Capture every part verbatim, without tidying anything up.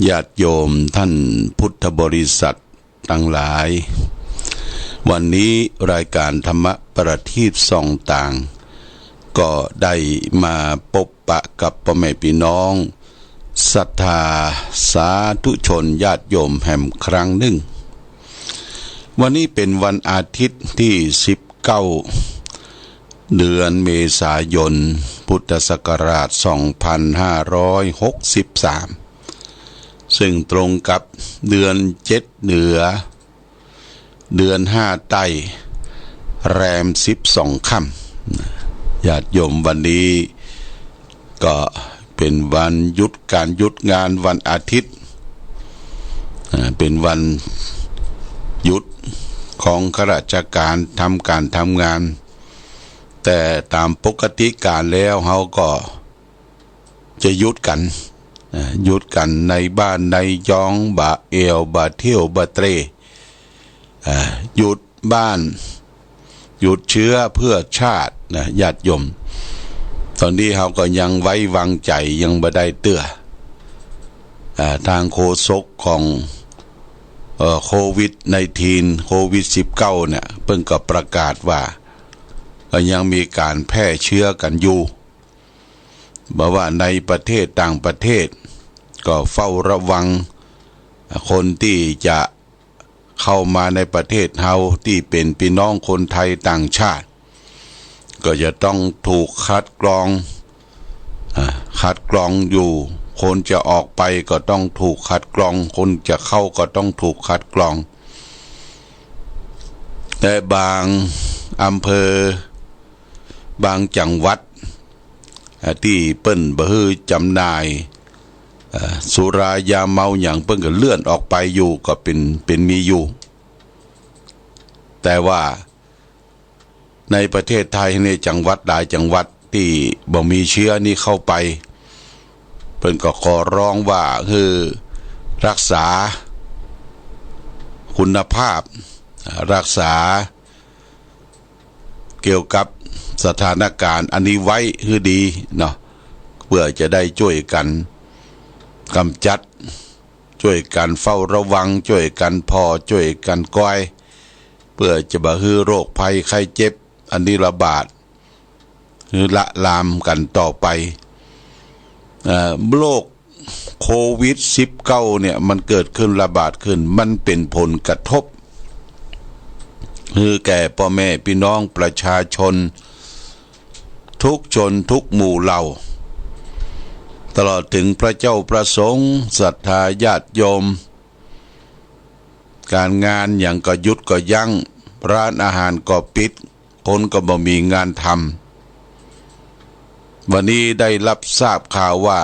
ญาติโยมท่านพุทธบริษัทตังหลาย วันนี้รายการธรรมประทีปส่องต่าง ก็ได้มาปบปะกับป้อแม่ปี้น้องศรัทธาสาธุชนญาติโยมแหมครั้งนึ่ง วันนี้เป๋นวันอาทิตย์ตี้สิบเก้า เดือนเมษายน พุทธศักราชสองพันห้าร้อยหกสิบสาม ซึ่งตรงกับเดือนเจ็ดเหนือ เดือนห้าใต้ แรมสิบสองค่ำ ญาติโยม วันนี้ก็เป๋นวันหยุดก๋านหยุดงานวันอาทิตย์ อ่า เป๋นวันหยุดของข้าราชก๋านทำก๋านทำงาน แต่ต๋ามปกติก๋านแล้วเฮาก็จะหยุดกั๋น อ่า หยุดกั๋นในบ้านในจอง บ่าแอ่ว บ่าเที่ยว บ่าเตร่ อ่า หยุดบ้าน หยุดเชื้อเพื่อชาตินะ ญาติโยม ต๋อนนี้เฮาก็ยังไว้วางใจ๋ยังบ่ได้เตื้อ อ่า ตางโฆษกของ เอ่อ โควิดไนน์ทีน โควิดสิบเก้าเนี่ย เปิ้นก็ประกาศว่า ก็ยังมีก๋านแพร่เชื้อกั๋นอยู่ บ่ว่าในประเทศต่างประเทศ ก็เฝ้าระวัง คนตี้จะเข้ามาในประเทศเฮาตี้เป๋นปี้น้องคนไทยต่างชาติ ก็จะต้องถูกคัดกรอง อ่า คัดกรองอยู่ คนจะออกไปก็ต้องถูกคัดกรอง คนจะเข้าก็ต้องถูกคัดกรอง แต่บางอำเภอ บางจังหวัด อ่า ตี้เปิ้นบ่หื้อจ๋ำหน่าย อ่า สุรายาเมาหยัง เปิ้นก็เลื่อนออกไปอยู่ ก็เป๋น เป๋นมีอยู่ แต่ว่าในประเทศไทยเนี่ย จังหวัดหลายจังหวัดตี้บ่มีเชื้อนี้เข้าไป เปิ้นก็ขอร้องว่าหื้อรักษาคุณภาพ อ่า รักษา เกี่ยวกับสถานก๋ารณ์อันนี้ไว้หื้อดีเนาะ เปื้อจะได้จ้วยกั๋นก๋ำจัด จ้วยกั๋นเฝ้าระวัง จ้วยกั๋นผ่อ จ้วยกั๋นกอย เปื้อจะบ่หื้อโรคภัยไข้เจ็บอันนี้ระบาด หื้อละลามกั๋นต่อไป เอ่อ โรค โควิดสิบเก้าเนี่ย มันเกิดขึ้นระบาดขึ้น มันเป๋นผลกระทบหื้อแก่ป้อแม่ปี้น้องประชาชน ทุกชนทุกหมู่เหล่า ตลอดเถิงพระเจ้าพระสงฆ์ ศรัทธาญาติโยม ก๋านงานหยังก็หยุดก็ยั้ง ร้านอาหารก็ปิด คนก็บ่มีงานทำ วันนี้ได้รับทราบข่าวว่า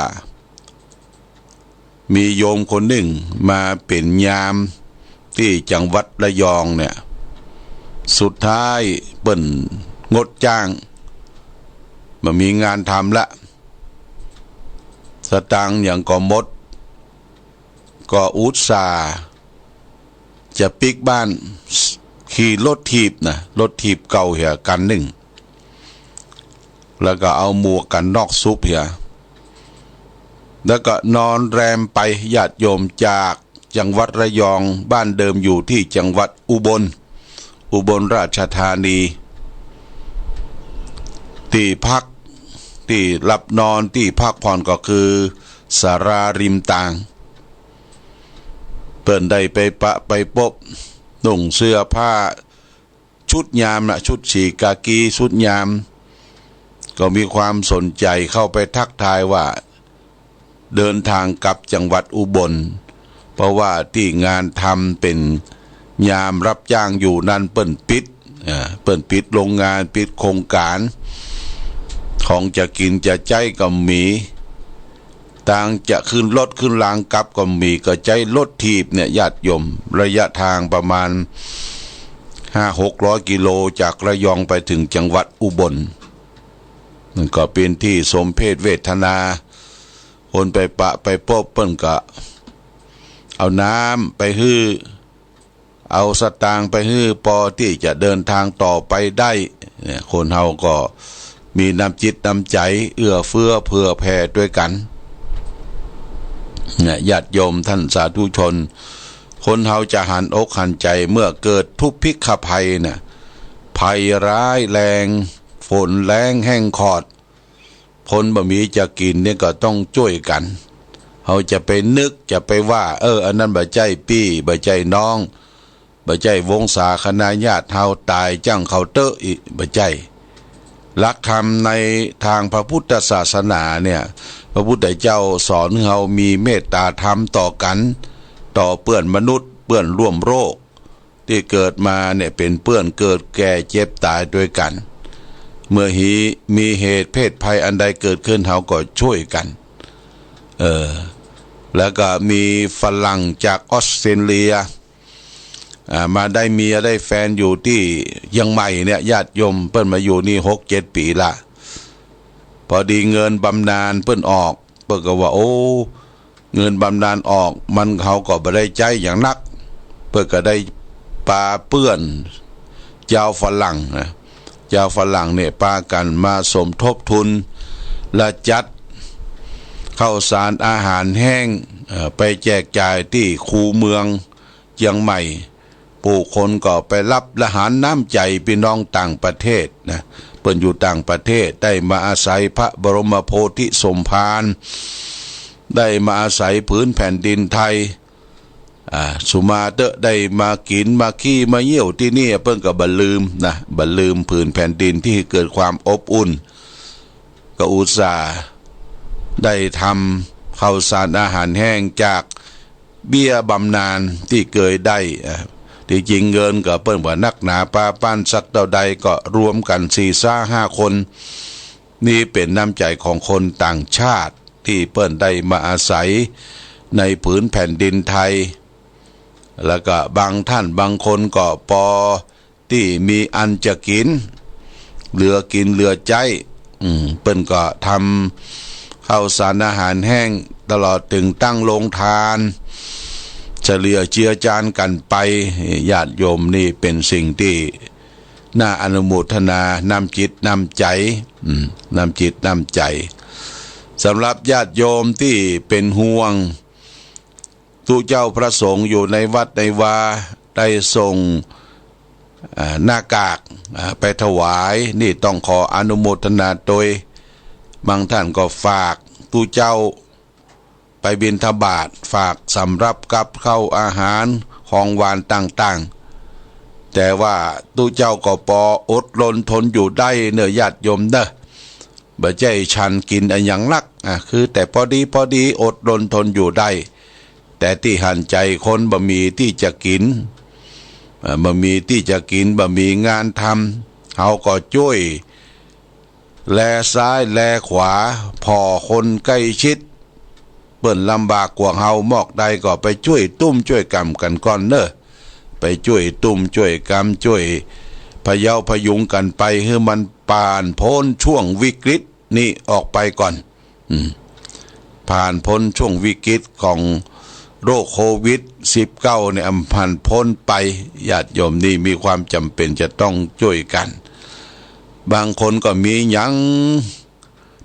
มีโยมคนนึ่งมาเป๋นยามตี้จังหวัดระยองเนี่ย สุดท้ายเปิ้นงดจ้าง บ่มีงานทำละ สตางค์หยังก็หมด ก็อุตส่าห์จะปิ๊กบ้าน ขี่รถถีบนะ รถถีบเก่าเหียกั๋นนึ่ง แล้วก็เอาหมวกกั๋นน็อกสุบเหีย แล้วก็นอนแรมไป ญาติโยม จากจังหวัดระยอง บ้านเดิมอยู่ตี้จังหวัดอุบล อุบลราชธานี ตี้พัก ตี้หลับนอน ตี้พักผ่อนก็คือศาลาริมตาง เปิ้นได้ไปปะไปปบ นุ่งเสื้อผ้าชุดยามนะ ชุดสีกากี ชุดยาม ก็มีความสนใจ๋เข้าไปทักทายว่า เดินทางกลับจังหวัดอุบล เพราะว่าตี้งานทำเป๋นยามรับจ้างอยู่นั้นเปิ้นปิด อ่า เปิ้นปิดโรงงาน ปิดโครงก๋าน ของจะกิ๋นจะใจ๊ก็บ่มี ตางจะขึ้นรถขึ้นรางกลับก็บ่มี ก็ใจ๊รถถีบเนี่ย ญาติโยม ระยะทางประมาณห้าหกร้อยกิโล จากระยองไปเถิงจังหวัดอุบล มันก็เป๋นตี้สมเพชเวทนา คนไปปะไปปบเปิ้นก็เอาน้ำไปหื้อ เอาสตางค์ไปหื้อ ปอตี้จะเดินทางต่อไปได้ เนี่ย คนเฮาก็มีน้ำจิตน้ำใจ๋เอื้อเฟื้อเผื่อแผ่ตวยกั๋น เนี่ย ญาติโยมท่านสาธุชน คนเฮาจะหันอกหันใจ๋เมื่อเกิดทุพพิฆภัยน่ะ ภัยร้ายแรง ฝนแล้งแห้งขอด คนบ่มีจะกิ๋นเนี่ยก็ต้องจ้วยกั๋น เฮาจะไปนึกจะไปว่า เออ อันนั้นบ่ใจ้ปี้ บ่ใจ้น้อง บ่ใจ้วงศาคณาญาติเฮา ต๋ายจั้งเขาเต๊อะ อิ บ่ใจ้ หลักธรรมในตางพระพุทธศาสนาเนี่ย พระพุทธเจ้าสอนหื้อเฮามีเมตต๋าธรรมต่อกั๋น ต่อเปื้อนมนุษย์ เปื้อนร่วมโลก ตี้เกิดมาเนี่ยเป๋นเปื้อนเกิดแก่เจ็บต๋ายตวยกั๋น เมื่อฮี มีเหตุเพศภัยอันใดเกิดขึ้น เฮาก็จ้วยกั๋น เออ แล้วก็มีฝรั่งจากออสเตรเลีย อ่า มาได้เมียได้แฟนอยู่ตี้เจียงใหม่เนี่ย ญาติโยม เปิ้นมาอยู่นี่หกเจ็ดปี๋ละ พอดีเงินบำนาญเปิ้นออก เปิ้นก็ว่า โอ้ เงินบำนาญออก มัน เฮาก็บ่ได้ใจ๊หยังนัก เปิ้นก็ได้ปาเปื้อนจาวฝรั่งนะ จาวฝรั่งเนี่ยปากั๋นมาสมทบทุน และจัดข้าวสารอาหารแห้ง เอ่อ ไปแจกจ่ายตี้คูเมืองเจียงใหม่ ผู้คนก็ไปฮับ และหันน้ำใจ๋ปี้น้องต่างประเทศนะ เปิ้นอยู่ต่างประเทศ ได้มาอาศัยพระบรมโพธิสมภาร ได้มาอาศัยผืนแผ่นดินไทย อ่า สุมาเต๊อะ ได้มากิ๋นมาขี้มาเยี่ยวตี้นี่ เปิ้นก็บ่ลืมนะ บ่ลืมผืนแผ่นดินตี้เกิดความอบอุ่น ก็อุตส่าห์ได้ทำข้าวสารอาหารแห้งจากเบี้ยบำนาญตี้เกยได้ อ่า ตี้จริงเงินก็เปิ้นบ่นักหนาปาปันสักเต้าใด ก็รวมกั๋นสี่ซาห้าคน นี่เป๋นน้ำใจ๋ของคนต่างชาติตี้เปิ้นได้มาอาศัยในผืนแผ่นดินไทย แล้วก็บางท่านบางคนก็ปอตี้มีอันจะกิ๋น เหลือกิ๋นเหลือใจ๊ อืม เปิ้นก็ทำข้าวสารอาหารแห้ง ตลอดเถิงตั้งโฮงตาน เฉลี่ยเจือจานกั๋นไป ญาติโยม นี่เป๋นสิ่งตี้ น่าอนุโมทนา น้ำจิตน้ำใจ๋ อืม น้ำจิตน้ำใจ๋ สำหรับญาติโยมตี้เป๋นห่วง ตุ๊เจ้าพระสงฆ์อยู่ในวัดในวา ได้ส่ง อ่า หน้ากาก อ่า ไปถวาย นี่ต้องขออนุโมทนาตวย บางท่านก็ฝากตุ๊เจ้า ไปบิณฑบาต ฝากสำรับกับข้าวอาหารของหวานต่างๆ แต่ว่าตุ๊เจ้าก็ปออดรนทนอยู่ได้เน่อญาติโยมเน่อ บ่ใจ้ฉันกิ๋นอะหยังนัก อ่ะ คือแต่ปอดีปอดี อดรนทนอยู่ได้ แต่ตี้หันใจ๋คนบ่มีตี้จะกิ๋น อ่า บ่มีตี้จะกิ๋น บ่มีงานทำ เฮาก็จ้วย แลซ้ายแลขวา ผ่อคนใก้ชิด เปิ้นลำบากกว่าเฮามอกใดก็ไปจ้วยตุ้มจ้วยก๋ำกั๋นก่อนเน่อ ไปจ้วยตุ้มจ้วยก๋ำ จ้วยพะเยาพะยุงกั๋นไป หื้อมันผ่านป๊นช่วงวิกฤตนี้ออกไปก่อน อืม ผ่านป๊นช่วงวิกฤตของโรคโควิดสิบเก้าเนี่ย ผ่านป๊นไป ญาติโยมนี่มีความจ๋ำเป๋นจะต้องจ้วยกั๋น บางคนก็มีหยัง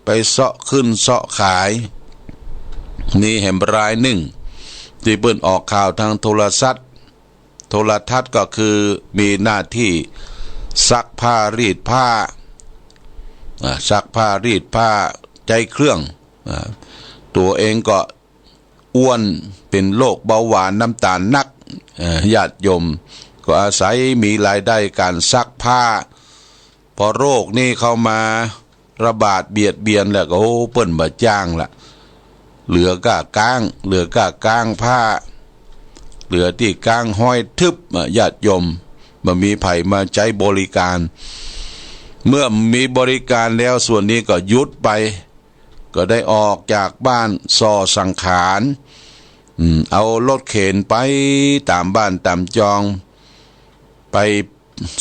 ไปเซาะขึ้นเซาะขาย มีแหมรายนึ่ง ตี้เปิ้นออกข่าวตางโทรศัพท์ โทรทัศน์ก็คือมีหน้าตี้ซักผ้ารีดผ้า อ่า ซักผ้ารีดผ้า ใจ๊เครื่อง อ่า ตั๋วเองก็อ้วน เป๋นโรคเบาหวานน้ำต๋าลนัก เอ่อ ญาติโยม ก็อาศัยมีรายได้ก๋านซักผ้า ปอโรคนี้เข้ามาระบาดเบียดเบียนแล้วก็ โอ้ เปิ้นบ่จ้างละ เหลือก้าก๊าง เหลือก้าก๊างผ้า เหลือตี้ก๊างฮ้อยทึบ อ่ะ ญาติโยม บ่มีใผมาใจ๊บริก๋าน เมื่อมีบริก๋านแล้ว ส่วนนี้ก็หยุดไป ก็ได้ออกจากบ้านส่อสังขาร อืม เอารถเข็นไปต๋ามบ้านต๋ามจอง ไป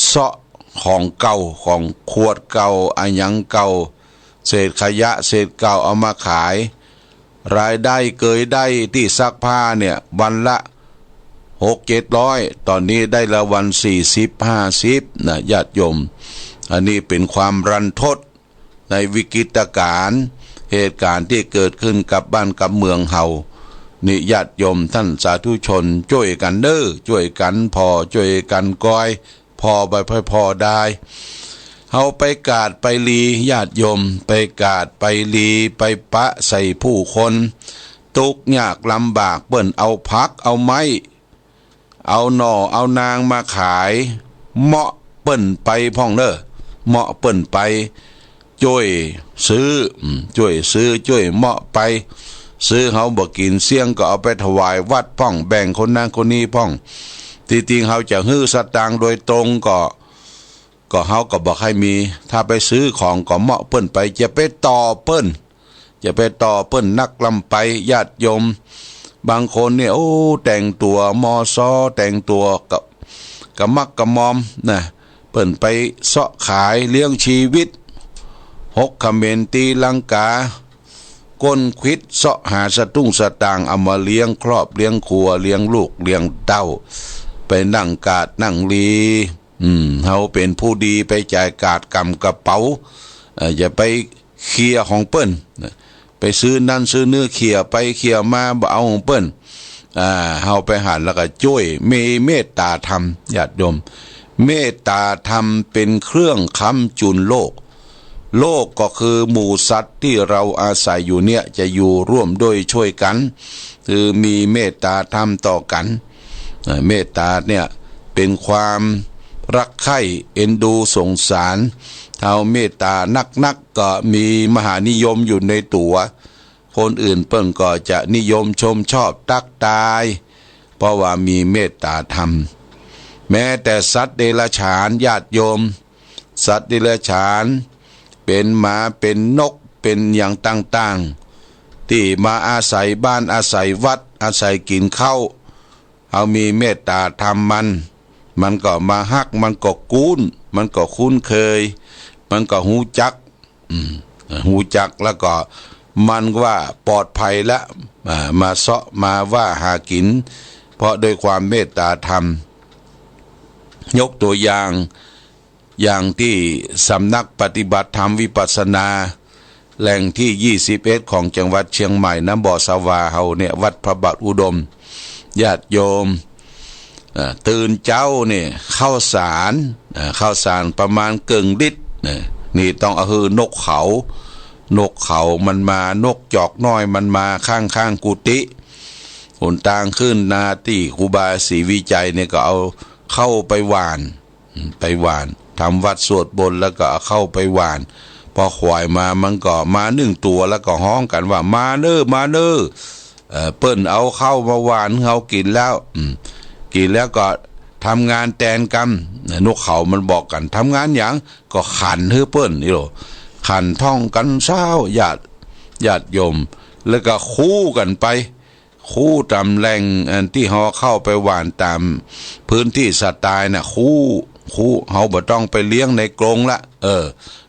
เซาะของเก่า ของขวดเก่า อะหยังเก่า เศษขยะเศษเก่าเอามาขาย รายได้เกยได้ตี้ซักผ้าเนี่ย วันละหกเจ็ดร้อย ต๋อนนี้ได้ละวันสี่สิบห้าสิบนะ ญาติโยม อันนี้เป๋นความรันทด ในวิกฤตก๋ารณ์ เหตุก๋ารณ์ตี้เกิดขึ้นกับบ้านกับเมืองเฮา นี่ญาติโยมต้านสาธุชน จ้วยกั๋นเน่อ จ้วยกั๋นผ่อ จ้วยกั๋นกอย ผ่อไป ผ่อ ผ่อได้ เฮาไปกราดไปลี ญาติโยม ไปกราดไปลี ไปปะใส่ผู้คน ตุ๊กข์ยากลำบาก เปิ้นเอาผักเอาไม้ เอาหน่อเอานางมาขาย เมาะเปิ้นไปพ่องเน่อ เมาะเปิ้นไป จ้วยซื้อ อืม จ้วยซื้อ จ้วยเมาะไป ซื้อเฮาบ่กิ๋นเสี้ยงก็เอาไปถวายวัดพ่อง แบ่งคนนั้นคนนี้พ่อง ตี้จริงเฮาจะหื้อสตางค์โดยตรงก็ ก็เฮาก็บ่ใค่มี ถ้าไปซื้อของก็เมาะเปิ้นไป จะไปต่อเปิ้น จะไปต่อเปิ้นนักลำไป ญาติโยม บางคนเนี่ย โอ้ แต่งตั๋วมอซอ แต่งตั๋วกะ กะมักกะมอมนะ เปิ้นไปเซาะขายเลี้ยงชีวิต หกเขมรตีลังกา ก้นขวิดเซาะหาสตุ้งสตางค์ เอามาเลี้ยงครอบเลี้ยงครัว เลี้ยงลูกเลี้ยงเต้า ไปนั่งกราดนั่งลี อืม เฮาเป๋นผู้ดีไปจ่ายกราดก๋ำกระเป๋า เอ่อ อย่าไปเขี่ยของเปิ้นนะ ไปซื้อนั้นซื้อนี้ เขี่ยไปเขี่ยมา บ่เอาของเปิ้น อ่า เฮาไปหันแล้วก็จ้วย มีเมตตาธรรม ญาติโยม เมตตาธรรมเป๋นเครื่องค้ำจุนโลก โลกก็คือหมู่สัตว์ตี้เฮาอาศัยอยู่เนี่ย จะอยู่ร่วมด้วยช่วยกั๋น คือมีเมตตาธรรมต่อกั๋น เอ่อ เมตตาเนี่ยเป๋นความรักใคร่เอ็นดูสงสาร เฮาเมตตานักๆ ก็มีมหานิยมอยู่ในตั๋ว คนอื่นเปิ้นก็จะนิยมชมชอบตั๊กตาย เพราะว่ามีเมตตาธรรม แม้แต่สัตว์เดรัจฉาน ญาติโยม สัตว์เดรัจฉาน เป๋นหมา เป๋นนก เป๋นหยังต่างๆ ตี้มาอาศัยบ้านอาศัยวัด อาศัยกิ๋นข้าว เฮามีเมตตาธรรมมัน มันก็มาฮัก มันก็กู้น มันก็คุ้นเคย มันก็ฮู้จัก อืม ฮู้จักแล้วก็มันว่าปลอดภัยละ อ่า มาเซาะมาว่าหากิ๋น เพราะด้วยความเมตตาธรรม ยกตัวอย่าง อย่างตี้สำนักปฏิบัติธรรมวิปัสสนา แหล่งตี้ยี่สิบเอ็ดของจังหวัดเชียงใหม่ น้ำบ่อสะหว่าเฮาเนี่ย วัดพระบาทอุดม ญาติโยม เอ่อ ตื่นเจ๊าเนี่ย ข้าวสาร เอ่อ ข้าวสารประมาณเกิ่งลิตร เอ่อ นี่ต้องเอาหื้อนกเขา นกเขามันมา นกจอกน้อยมันมาข้างๆ กุฏิ หนตางขึ้นนาตี้ครูบาศรีวิชัยเนี่ย ก็เอาข้าวไปหว่าน ไปหว่าน ทำวัตรสวดมนต์แล้วก็เอาข้าวไปหว่าน พอขวายมามันก็มานึ่งตั๋วแล้วก็ฮ้องกั๋นว่า "มาเน่อ มาเน่อ เอ่อ เปิ้นเอาข้าวมาหว่านหื้อเฮากิ๋นแล้ว อืม กิ๋นแล้วก็ทำงานแตนกำ" นกเขามันบอกกั๋น "ทำงานหยัง" "ก็ขันหื้อเปิ้น" นี่โหละ ขันท่องกั๋นเซ้า ญาติ ญาติโยม แล้วก็คูกั๋นไป คูต๋ามแหล่งอันตี้เฮาข้าวไปหว่านต๋ามพื้นตี้สัตว์ตายน่ะ คู คู เฮาบ่ต้องไปเลี้ยงในกรงละ เออ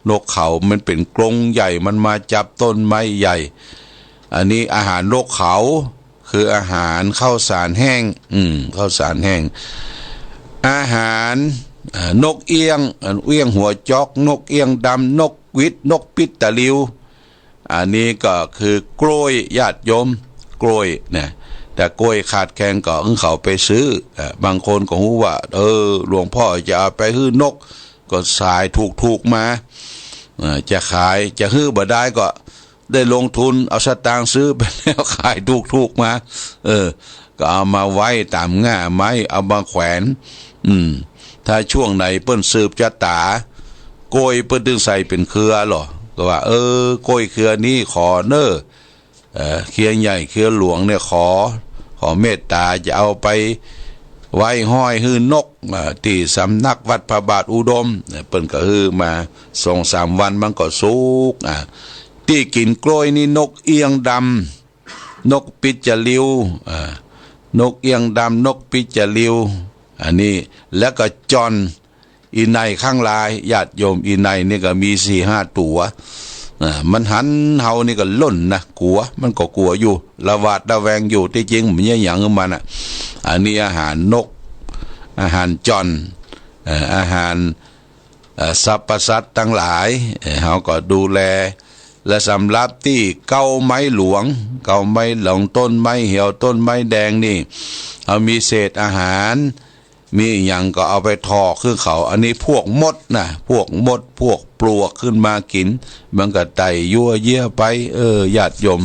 นกเขามันเป๋นกรงใหญ่ มันมาจับต้นไม้ใหญ่ อันนี้อาหารนกเขา คืออาหารข้าวสารแห้ง อืม ข้าวสารแห้ง อาหาร เอ่อ นกเอี้ยง อันเอี้ยงหัวจ๊อก นกเอี้ยงดำ นกหวีด นกปิ๊ดตะลิว อันนี้ก็คือกล้วย ญาติโยม กล้วยนะ แต่กล้วยขาดแคลนก็หื้อเขาไปซื้อ เอ่อ บางคนก็ฮู้ว่า เออ หลวงพ่อจะเอาไปหื้อนก ก็ขายถูกๆ มา เอ่อ จะขาย จะหื้อบ่ได้ก็ได้ลงทุน เอาสตางค์ซื้อไปแล้ว ขายถูกๆ มา เออ ก็เอามาไว้ต๋ามง่าไม้ เอามาแขวน อืม ถ้าช่วงไหนเปิ้นสืบจะต๋า กล้วยเปิ้นตึงใส่เป๋นเครือหล่อ ก็ว่า เออ กล้วยเครือนี้ขอเน่อ เอ่อ เครือใหญ่เครือหลวงเนี่ยขอ ขอเมตต๋าจะเอาไปไว้ห้อยหื้อนก เอ่อ ตี้สำนักวัดพระบาทอุดม เอ่อ เปิ้นก็หื้อมาสองสามวันมันก็สุก อ่ะ ตี้กิ๋นกล้วยนี่นกเอี้ยงดำ นกปิ๊ดตะลิว อ่า นกเอี้ยงดำ นกปิ๊ดตะลิว อันนี้ แล้วก็จ่อน อีไนข้างลาย ญาติโยม อีไนนี่ก็มีสี่ห้าตั๋ว อ่า มันหันเฮานี่ก็ล่นนะ กั๋ว มันก็กั๋วอยู่ ระหวาดระแวงอยู่ ตี้จริงมันบ่มีหยังหื้อมันน่ะ อันนี้อาหารนก อาหารจ่อน เอ่อ อาหาร เอ่อ สรรพสัตว์ตังหลาย เอ่อ เฮาก็ดูแล และสำหรับตี้เก๊าไม้หลวง เก๊าไม้หลวง ต้นไม้เหี่ยว ต้นไม้แดงนี่ เอามีเศษอาหาร มีอะหยังก็เอาไปถอกหื้อเขา อันนี้พวกมดนะ พวกมด พวกปลวกขึ้นมากิ๋น มันก็ไต่ยั้วเยี๊ยะไป เออ ญาติโยม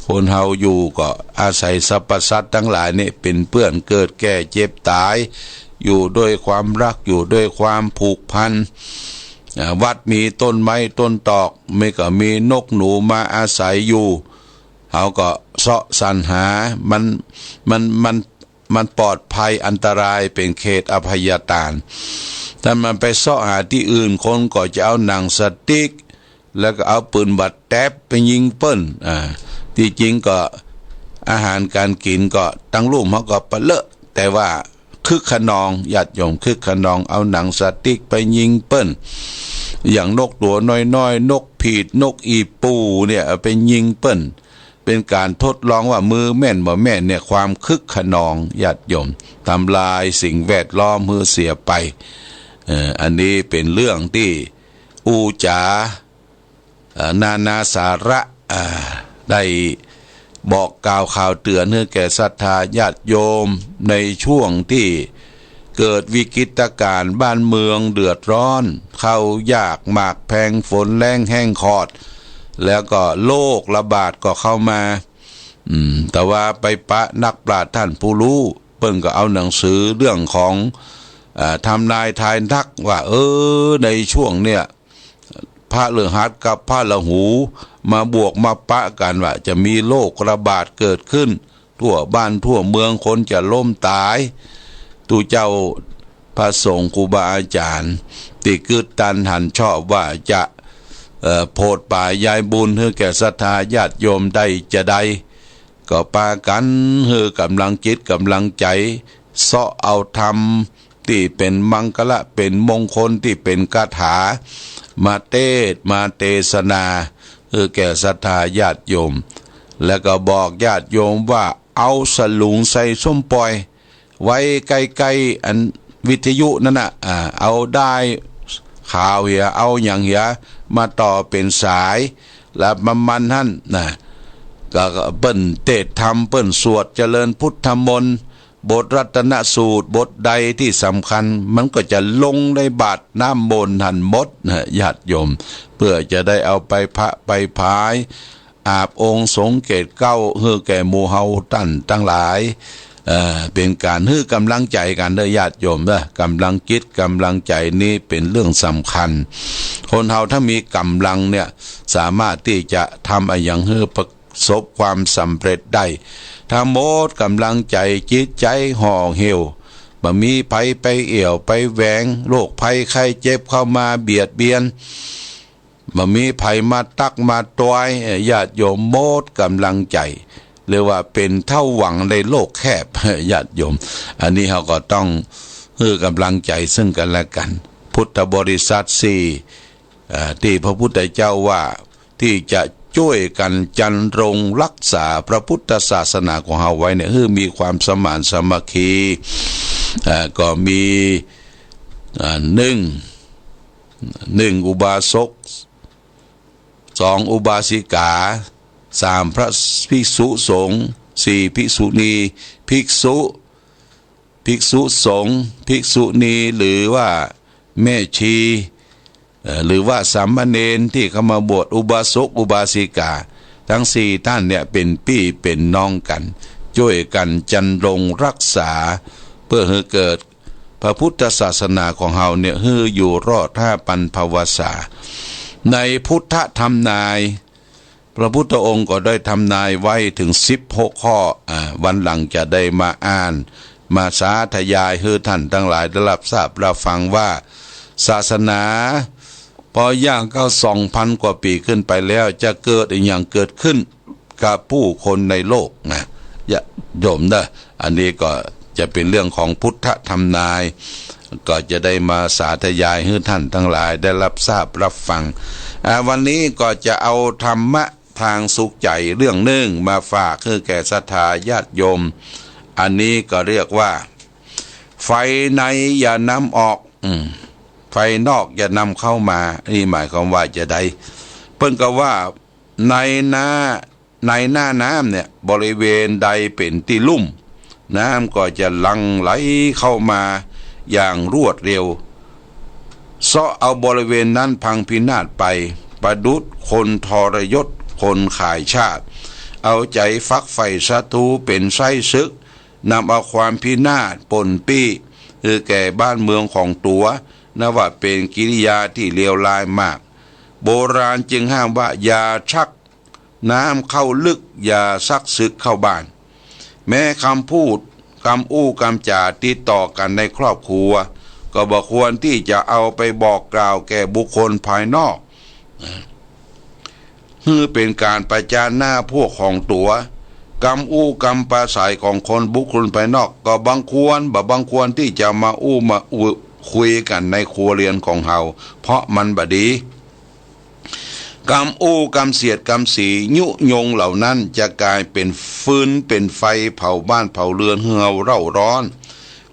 คนเฮาอยู่ก็อาศัยสรรพสัตว์ตังหลายนี่เป๋นเปื้อน เกิดแก่เจ็บต๋าย อยู่ด้วยความฮัก อยู่ด้วยความผูกพัน อ่า วัดมีต้นไม้ต้นตอก มันก็มีนกหนูมาอาศัยอยู่ เฮาก็เซาะสรรหา มัน มัน มัน มันปลอดภัย อันตราย เป๋นเขตอภัยตาน ถ้ามันไปเซาะหาตี้อื่น คนก็จะเอาหนังสติ๊ก แล้วก็เอาปืนบัดแต๊บไปยิงเปิ้น อ่า ตี้จริงก็อาหารก๋านกิ๋นก็ตังลุ่มเฮาก็ปะเลอะ แต่ว่าคึกคะนอง ญาติโยม คึกคะนอง เอาหนังสติ๊กไปยิงเปิ้น อย่างนกตั๋วน้อยๆ นกผีด นกอี่ปู๋เนี่ย เอาไปยิงเปิ้น เป๋นก๋านทดลองว่ามือแม่นบ่แม่นเนี่ย ความคึกคะนอง ญาติโยม ทำลายสิ่งแวดล้อมหื้อเสียไป เอ่อ อันนี้เป๋นเรื่องตี้อู้จ๋า เอ่อ นานาสาระ อ่า ได้บอกกล่าวข่าวเตื๋อนหื้อแก่ศรัทธาญาติโยม ในช่วงตี้เกิดวิกฤตการณ์ บ้านเมืองเดือดร้อน ข้าวยากหมากแพง ฝนแล้งแห้งขอด แล้วก็โรคระบาดก็เข้ามา อืม แต่ว่าไปปะนักปราชญ์ต้านผู้ฮู้ เปิ้นก็เอาหนังสือเรื่องของ อ่า ทำนายทายทักว่า เออ ในช่วงเนี่ย พระฤหัสกับพระราหูมาบวกมาปะกั๋นว่าจะมีโรคระบาดเกิดขึ้น ทั่วบ้านทั่วเมือง คนจะล้มต๋าย ตุ๊เจ้าพระสงฆ์ครูบาอาจ๋ารย์ตี้กึ๊ดตันหันชอบว่าจะ เอ่อ โผดป๋ายยายบุญหื้อแก่ศรัทธาญาติโยมได้จาใด ก็ปากั๋นหื้อก๋ำลังจิตก๋ำลังใจ๋ เซาะเอาธรรมตี้เป๋นมังคละ เป๋นมงคล ตี้เป๋นคาถา มาเตศน์มาเตสนา หื้อแก่ศรัทธาญาติโยม แล้วก็บอกญาติโยมว่าเอาสลุงใส่ส้มป่อย ไว้ใก้ๆ อันวิทยุนั่นน่ะ อ่า เอาด้ายขาวเหีย เอาหยังเหีย มาต่อเป๋นสาย แล้วมันๆ หั้นน่ะ ก็ ก็เปิ้นเตศน์ธรรม เปิ้นสวดเจริญพุทธมนต์ บทรัตนสูตร บทใดตี้สำคัญ มันก็จะลงในบาตรน้ำมนต์หั้นหมดนะ ญาติโยม เปื้อจะได้เอาไปผะไปผาย อาบองค์สงฆ์เกศเกล้า หื้อแก่หมู่เฮาต้านตังหลาย เอ่อ เป๋นก๋านหื้อก๋ำลังใจ๋กั๋นเด้อ ญาติโยมเด้อ ก๋ำลังจิตก๋ำลังใจ๋นี้เป๋นเรื่องสำคัญ คนเฮาถ้ามีก๋ำลังเนี่ย สามารถตี้จะทำอะหยังหื้อประสบความสำเร็จได้ ถ้าหมดก๋ำลังใจ๋ จิตใจ๋ห่อเหี่ยว บ่มีภัยไปแอ่วไปแหวง โรคภัยไข้เจ็บเข้ามาเบียดเบียน บ่มีใผมาตั๊กมาตวย ญาติโยมหมดก๋ำลังใจ๋ เรียกว่าเป๋นเต้าหวังในโลกแคบ ญาติโยม อันนี้เฮาก็ต้องหื้อก๋ำลังใจ๋ซึ่งกั๋นและกั๋น พุทธบริษัทสี่ อ่า ตี้พระพุทธเจ้าว่า ตี้จะจ้วยกั๋นจรรรงรักษาพระพุทธศาสนาของเฮาไว้เนี่ย หื้อมีความสมานสามัคคี อ่า ก็มี อ่า หนึ่ง หนึ่งอุบาสก สองอุบาสิกา สามพระภิกษุสงฆ์ สี่ภิกษุณี ภิกษุ ภิกษุสงฆ์ ภิกษุณี หรือว่าแม่ชี เอ่อ หรือว่าสามเณรตี้เข้ามาบวช อุบาสกอุบาสิกา ตึงสี่ต้านเนี่ยเป๋นปี้เป๋นน้องกั๋น จ้วยกั๋นจรรรงรักษา เปื้อหื้อเกิด พระพุทธศาสนาของเฮาเนี่ยหื้ออยู่รอดห้าปันภวสา ในพุทธทำนาย พระพุทธองค์ก็ได้ทำนายไว้เถิงสิบหกข้อ อ่า วันหลังจะได้มาอ่าน มาสาธยายหื้อต้านตังหลายได้ฮับทราบฮับฟังว่า ศาสนาปอย่างก้าวสองพันกว่าปี๋ขึ้นไปแล้ว จะเกิดอะหยังเกิดขึ้น กับผู้คนในโลกนะ ญาติโยมเน่อ อันนี้ก็จะเป๋นเรื่องของพุทธทำนาย ก็จะได้มาสาธยายหื้อต้านตังหลายได้ฮับทราบฮับฟัง อ่า วันนี้ก็จะเอาธรรมะตางสุขใจ๋เรื่องนึ่งมาฝากหื้อแก่ศรัทธาญาติโยม อันนี้ก็เรียกว่า ภายในอย่านำออก อืม ภายนอกอย่านำเข้ามา นี่หมายความว่าจาใด เปิ้นก็ว่า ในหน้า ในหน้าน้ำเนี่ย บริเวณใดเป๋นตี้ลุ่ม น้ำก็จะหลั่งไหลเข้ามาอย่างรวดเร็ว เซาะเอาบริเวณนั้นพังพินาศไป ประดุจคนทรยศ คนขายชาติ เอาใจ๋ฝักใฝ่ศัตรูเป๋นไส้ศึก นำเอาความพินาศป้นปี้หื้อแก่บ้านเมืองของตั๋ว นับว่าเป๋นกิริยาตี้เลวร้ายมาก โบราณจึงห้ามว่า อย่าชักน้ำเข้าลึก อย่าชักศึกเข้าบ้าน แม้กำพูด กำอู้กำจ๋าติดต่อกั๋นในครอบครัว ก็บ่ควรตี้จะเอาไปบอกกล่าวแก่บุคคลภายนอก หื้อเป๋นก๋านประจานหน้าพวกของตั๋ว กำอู้กำปราศรัยของคนบุคคลภายนอก ก็บ่ควร บ่ บ่ควรตี้จะมาอู้มาอู้คุยกั๋นในครัวเรือนของเฮา เพราะมันบ่ดี กำอู้กำเสียดกำสียุยงเหล่านั้นจะก๋ายเป๋นฟืนเป๋นไฟเผาบ้านเผาเรือนหื้อเฮาเร่าร้อน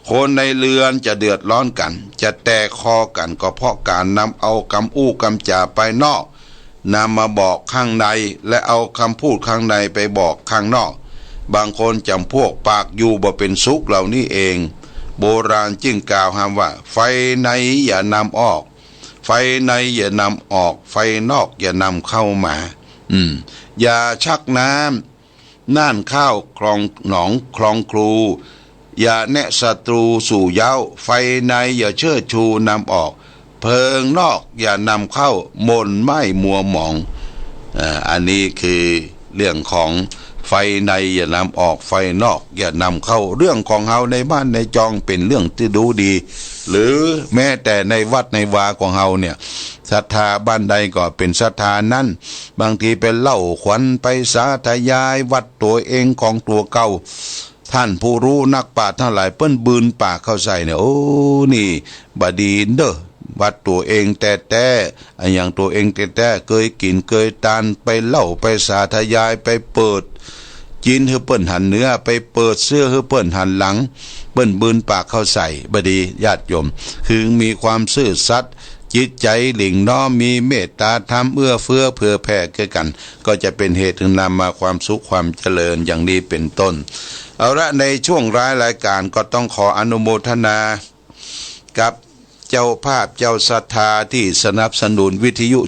คนในเรือนจะเดือดร้อนกั๋น จะแตกคอกั๋น ก็เพราะก๋านนำเอากำอู้กำจ๋าภายนอก นำมาบอกข้างใน และเอากำพูดข้างในไปบอกข้างนอก บางคนจ๋ำพวกปากอยู่บ่เป๋นสุขเหล่านี้เอง โบราณจึงกล่าวห้ามว่า ไฟในอย่านำออก ไฟในอย่านำออก ไฟนอกอย่านำเข้ามา อืม อย่าชักน้ำน่านข้าวคลองหนองคลองครู อย่าแนะศัตรูสู่เย้า ไฟในอย่าเชิดชูนำออก เพลิงนอกอย่านำเข้า หม่นไหม้มัวหมอง อ่า อันนี้คือเรื่องของไฟในอย่านำออก ไฟนอกอย่านำเข้า เรื่องของเฮาในบ้านในจองเป๋นเรื่องตี้ดูดี หรือแม้แต่ในวัดในวาของเฮาเนี่ย ศรัทธาบ้านใดก็เป๋นศรัทธานั้น บางทีไปเล่าขวัญไปสาธยายวัดตั๋วเองของตั๋วเก่า ท่านผู้ฮู้นักปราชญ์ตังหลายเปิ้นบืนปากเข้าใส่เนี่ย โอ้ นี่บ่ดีเน่อ วัดตั๋วเองแต๊ๆ อะหยังตั๋วเองแต๊ๆ เกยกิ๋นเกยตาน ไปเล่าไปสาธยาย ไปเปิดจีนหื้อเปิ้นหันเหนือ ไปเปิดเสื้อหื้อเปิ้นหันหลัง เปิ้นบืนปากเข้าใส่ บ่ดี ญาติโยม คือมีความซื่อสัตย์ จิตใจ๋หลิ่งน้อม มีเมตตาธรรม เอื้อเฟื้อเผื่อแผ่แก่กั๋น ก็จะเป๋นเหตุหื้อนำมาความสุขความเจริญอย่างนี้เป๋นต้น เอาละ ในช่วงท้ายรายการก็ต้องขออนุโมทนากับเจ้าภาพเจ้าศรัทธาที่สนับสนุนวิทยุ